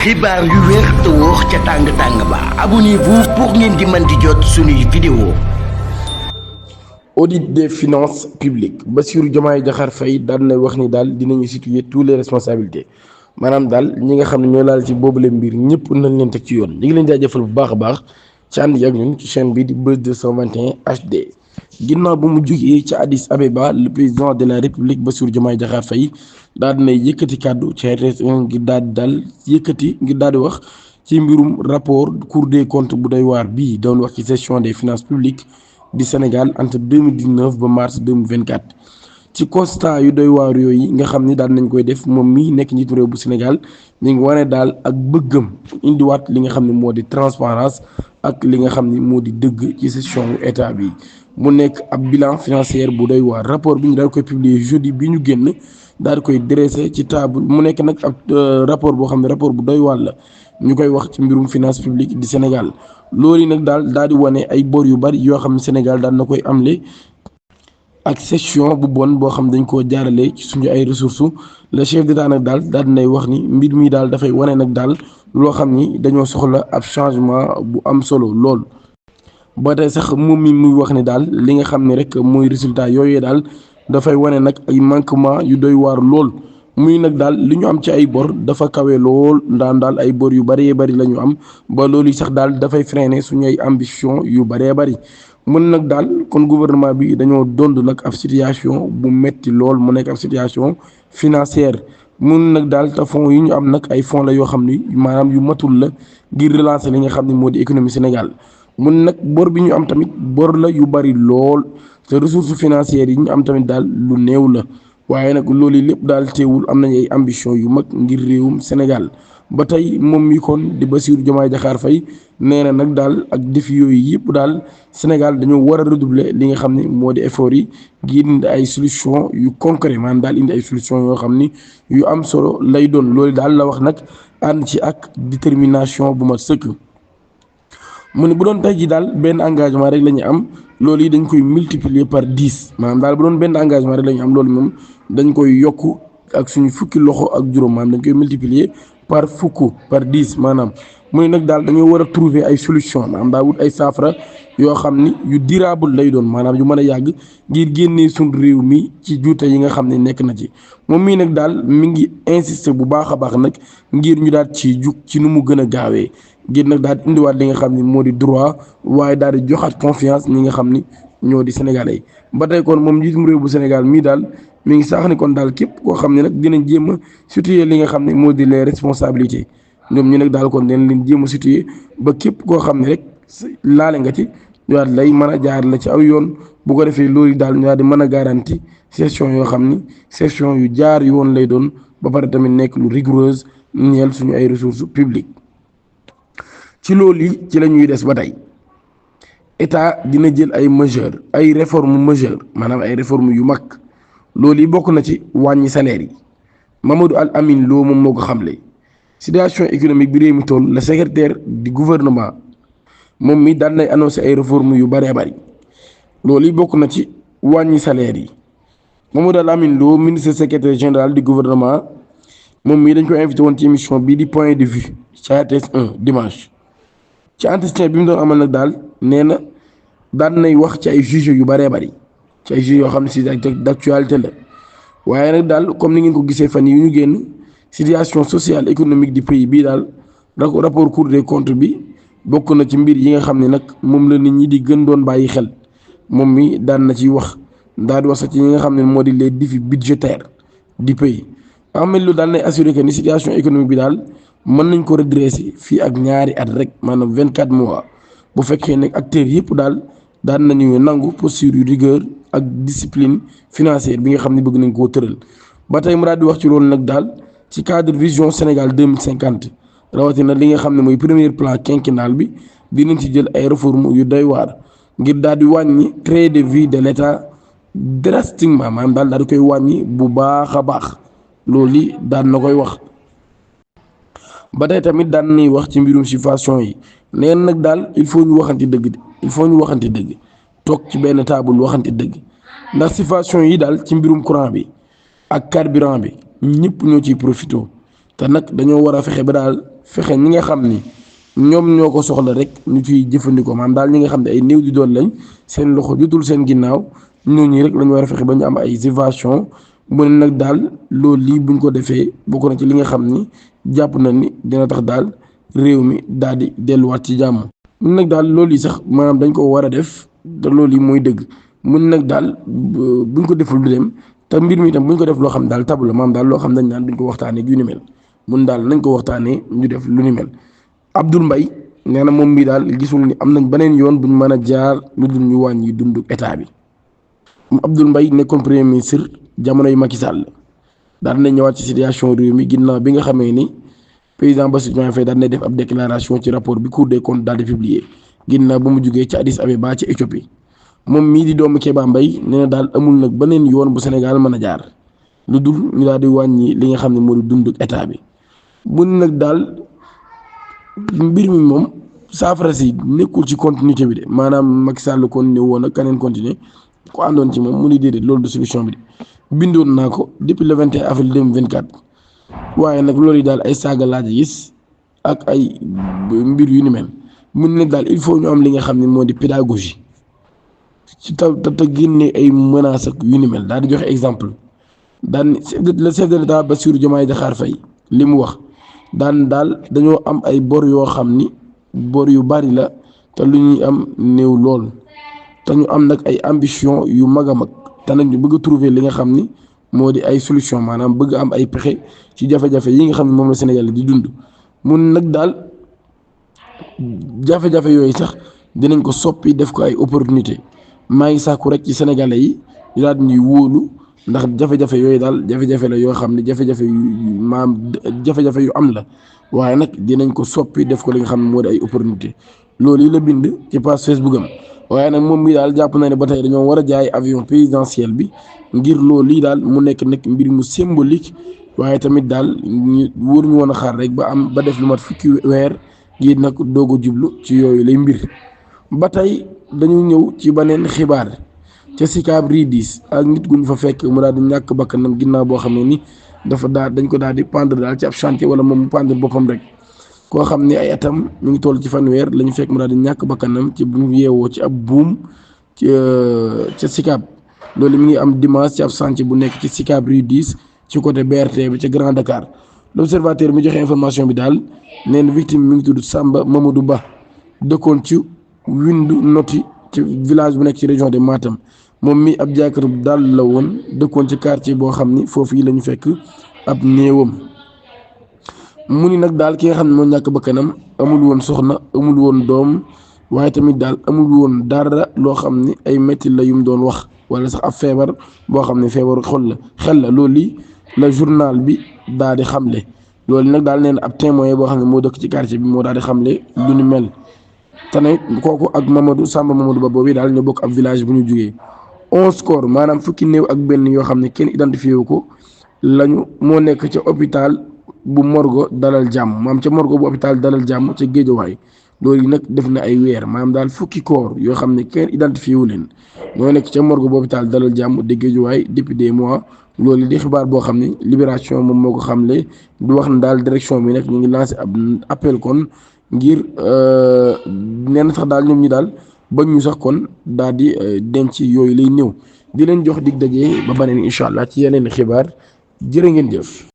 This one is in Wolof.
xibaar yu wér te wóor ca tàng-tàng ba abonnez-vous pour ngeen di mën di jot suñuy vidéo. Audit des finances publiques Bassirou Diomaye Diakhar Faye daal na wax ni daal dinañu situer tous les responsabilités maanaam daal ñi nga xam ne ñoo laal ci boobule mbir ñëpp nañ leen teg ci yoon. ñu ngi leen jaajëfal bu baax a baax ci ànd ak ñun ci chaîne bi di Buzz 221 HD. ginnaaw bu mu jógee ci Addis Abeba le président de la République Bassirou Diomaye Diakhar Faye daal dinay yëkkati kàddu ci RTS1 ngir daal di wax ci mbirum rapport Cour des comptes bu doy waar bii doon wax ci gestion des finances publiques du Sénégal entre 2019 ba mars 2024. ci constat yu doy waar yooyu nga xam ni daal nañ koy def moom mi nekk njiitu réew bu Sénégal ñu ngi wane daal ak bëggam indiwaat li nga xam ne moo di transparence ak li nga xam ni moo di dëgg ci gestion état bi. mu nekk ab bilan financier bu doy waar rapport bi ñu daal koy publier jeudi bi ñu génn daal di koy dressé ci table mu nekk nag ab rapport boo xam ne rapport bu doy waar la ñu koy wax ci mbirum finance publique di Sénégal. loolu nag daal di wane ay bor yu bari yoo xam ne Sénégal daal na koy amle ak gestion bu bon boo xam dañ koo jaarale ci suñu ay ressources le chef d'état nag daal dinay wax ni mbir mi daal dafay wane nag daal loo xam ni dañoo soxla ab changement bu am solo lool. ba tey sax moom mi muy wax ni daal li nga xam ne rek mooy résultat yooyu daal dafay wane nag ay manquement yu doy waar lool muy nag daal li ñu am ci ay bor dafa kawe lool daal ay bor yu bëree bëri la ñu am ba loolu sax daal dafay freiner suñu ay ambition yu bëree bëri. mën nag daal kon gouvernement bi dañoo dond nag ab situation bu metti lool mu nekk ab situation financière mun nag daal te fonds yi ñu am nag ay fonds la yoo xam ni maanaam yu matul la ngir relancer li nga xam ne moo di économie Sénégal. mun nag bor bi ñu am tamit bor la yu bari lool te ressources financières yi ñu am tamit daal lu néew la waaye nag loolu lépp daal teewul am nañ ay ambition yu mag ngir réewum Sénégal. ba tey moom mi kon di Bassirou Diomaye Diakhar Faye nee na nag daal ak défi yooyu yëpp daal Sénégal dañoo war a redoubler li nga xam ne moo di effort yi ngir indi ay solution yu concret maanaam daal indi ay solution yoo xam ni yu am solo lay doon loolu daal la wax nag ànd ci ak détermination bu ma sëkk. mu ne bu doon tey ji daal benn engagement rek la ñu am loolu yi dañ koy multiplier par 10 maanaam daal bu doon benn engagement rek la ñu am loolu moom dañ koy yokk ak suñu fukki loxo ak juróom maanaam dañ koy multiplier par fukk par 10 maanaam mu ne nag daal dañoo war a trouver ay solution maanaam daa wut ay saafara yoo xam ni yu durable lay doon maanaam yu mën a yàgg ngir génnee suñ réew mi ci juute yi nga xam ne nekk na ci moom mii nag daal mi ngi insister bu baax a baax nag ngir ñu daal ci jug ci nu mu gën a gaawee ngir nag daal indiwaat li nga xam ni moo di droit waaye daal di joxaat confiance ñi nga xam ni ñoo di sénégalais ba tey kon moom njiitum réew bu Sénégal mii daal mi ngi saax ni kon daal képp koo xam ne nag dinañ jéem a situer li nga xam ne moo di les responsabilités ñoom ñu nag daal kon dinañ leen jéem a situer ba képp koo xam ne rek laale nga ci ñu daal lay mën a jaar la ci aw yoon bu ko defee loolu daal ñu daal di mën a garanti session yoo xam ni session yu jaar yoon lay doon ba pare tamit nekk lu rigoureuse ñeel suñu ay ressources publiques. ci loolu yi ci la ñuy des ba tey état dina jël ay mesures ay réformes majeures maanaam ay réformes yu mag loolu yi bokk na ci wàññi salaire yi Mamadou Al Amin Lo moom moo ko xamle situation économique bi réew mi toll le secrétaire du gouvernement moom mi daan nay annoncé ay réformes yu bëree bëri loolu yi bokk na ci wàññi salaire yi Mamadou Al Amin Lo ministre secrétaire général du gouvernement moom mii dañ ko invité woon ci émission bii di point de vue ci RTS1 dimanche. ci entretien bi mu doon amal nag daal nee na daan nay wax ci ay sujets yu bëree bëri ci ay sujets yoo xam ne si d'actualité la waaye nag daal comme ni ngeen ko gisee fan yi ñu génn situation sociale économique du pays bii daal rapport Cour des comptes bi bokk na ci mbir yi nga xam ne nag moom la nit ñi di gën doon bàyyi xel moom mi daan na ci wax daal di wax sax ci ñi nga xam ne moo di les défis budgétaires du pays am lu daal nay assuré que ni situation économique bi daal mën nañ ko redresser fii ak ñaari at rek maanaam 24 mois bu fekkee nag acteurs yëpp daal daan nañu nangu posture yu rigueur ak discipline financière bi nga xam ne bëgg nañ koo tëral. ba tey mu daal di wax ci loolu nag daal ci cadre vision Sénégal 2050 rawatina li nga xam ne mooy premier plan quinquennal bi dinañ ci jël ay réformes yu doy waar ngir daal di wàññi train de vie de l'État drastiquement maanaam daal di koy wàññi bu baax a baax loolu li daan na koy wax. ba tey tamit daan nañuy wax ci mbirum subvention yi neen nag daal il faut ñu waxante dëgg toog ci benn table waxante dëgg ndax subvention yi daal ci mbirum courant bi ak carburant bi ñëpp ñoo ciy profité te nag dañoo war a fexe ba daal fexe ñi nga xam ni ñoom ñoo ko soxla rek ñu ciy jëfandikoo maanaam daal ñi nga xam ne ay néew di doon lañ seen loxo jotul seen ginnaaw ñooñu rek lañu war a fexe ba ñu am ay subvention mu ne nag daal loolu lii buñ ko defee bokk na ci li nga xam ni jàpp na ni dina tax daal réew mi daal di delluwaat ci jàmm. mun nag daal loolu yi sax maanaam dañ ko war a def te loolu yi mooy dëgg mun nag daal buñ ko deful du dem te mbir mi itam buñ ko def loo xam daal tabu la maanaam daal loo xam dañ naan duñ ko waxtaanee yu ni mel mun daal nañ ko waxtaanee ñu def lu ni mel. Abdoul Mbaye nee na moom mii daal gisul ni am nañ beneen yoon buñ mën a jaar lu dul ñu wàññi dundu état bi. Abdoul Mbaye nekkoon premier ministre jamono yu Macky Sall daal dina ñëwaat ci situation réew mi ginnaaw bi nga xamee ni président Bassirou Diomaye Faye daal dina def ab déclaration ci rapport bi Cour des comptes daal di publier ginnaaw ba mu jugee ci Addis Abeba ci Éthiopie moom mii di doomu Kéba Mbaye nee na daal amul nag beneen yoon bu Sénégal mën a jaar lu dul ñu daal di wàññi li nga xam ne moo di dundu état bi. mun nag daal mbir mi moom saafara si nekkul ci continuité bi de maanaam Macky Sall continué woon ak keneen continué ko àndoon ci moom mu ni déedéet loolu de solution bi de bindoon naa ko depuis le 21 avril 2024 waaye nag loolu yi daal ay saaga laaj gis ak ay mbir yu ni mel mun nag daal il faut ñu am li nga xam ne moo di pédagogie ci te génne ay menaces ak yu ni mel daal di joxe exemple daan le chef de l'État Bassirou Diomaye Diakhar Faye li mu wax daan daal dañoo am ay bor yoo xam ni bor yu bari la te lu ñuy am néew lool te ñu am nag ay ambition yu mag a mag te nag ñu bëgg a trouver li nga xam ni moo di ay solution maanaam bëgg am ay pexe ci jafe-jafe yi nga xam ne moom la Sénégal di dund mun nag daal jafe-jafe yooyu sax dinañ ko soppi def ko ay opportunité maa ngi sàkku rek ci sénégalais yi ñu daal di ñuy wóolu ndax jafe-jafe yooyu daal jafe-jafe la yoo xam ne jafe-jafe yu am la waaye nag dinañ ko soppi def ko li nga xam ne moo di ay opportunité loolu yi la bind ci page Facebook am waaye nag moom mi daal jàpp na ne ba tey dañoo war a jaay avion présidentiel bi ngir loolu lii daal mu nekk mbir mu symbolique waaye tamit daal ñu wóor ñu woon a xaar rek ba def lu mat fukki weer ngir nag doog a jublu ci yooyu lay mbir. ba tey dañu ñëw ci beneen xibaar ca Sicap Ridis ak nit gu ñu fa fekk mu daal di ñàkk bakkanam ginnaaw boo xam ne ni dañ ko daal di pendre daal ci ab chantier wala moom mu pendre boppam rek. koo xam ne ay atam ñu ngi toll ci fanweer la ñu fekk mu daal di ñàkk bakkanam ci bu ñu yeewoo ci ab buum ca Sicap loolu mi ngi am dimanche ci ab chantier bu nekk ci Sicap Ridis ci côté BRT bi ca Grand Dakar. L'Observateur mi joxe information bi daal nee na victime mi ngi tudd Samba Mamadou Ba dëkkoon ci Windu Noti ci village bu nekk ci région de Matam moom mi ab jaaykatu daal la woon dëkkoon ci quartier boo xam ni foofu yi la ñu fekk ab néewam. mu ni nag daal ki nga xam ne moo ñàkk bakkanam amul woon soxna amul woon doom waaye tamit daal amul woon dara loo xam ni ay métti la yu mu doon wax wala sax ab feebar boo xam ne feebaru xel la loolu li la journal bi daal di xamle loolu nag daal nee na ab témoin boo xam ne moo dëkk ci quartier bi moo daal di xamle lu ni mel te ne kooku ak Samba Mamadou Ba boobu daal ñoo bokk ab village bu ñu jugee 11 corps maanaam fukki néew ak benn yoo xam ne kenn identifié wu ko lañu moo nekk ca hôpital bu Morgo Dalal Jàmm maam ca Morgo bu hôpital Dalal Jàmm ca Géejawaay loolu yi nag def na ay weer maanaam daal fukki corps yoo xam ne kenn identifié wu leen ñoo nekk ca Morgo bu hôpital Dalal Jàmm de Géejawaay depuis des mois loolu di xibaar boo xam ne Libération moom moo ko xamle du wax ne daal direction bi nag ñu ngi lancé ab appel kon ngir nee na sax daal ñoom ñi daal bañ ñu sax kon daal di denc yooyu lay néew di leen jox dig daje ba beneen incha allah ci yeneen xibaar jërë ngeen jëf.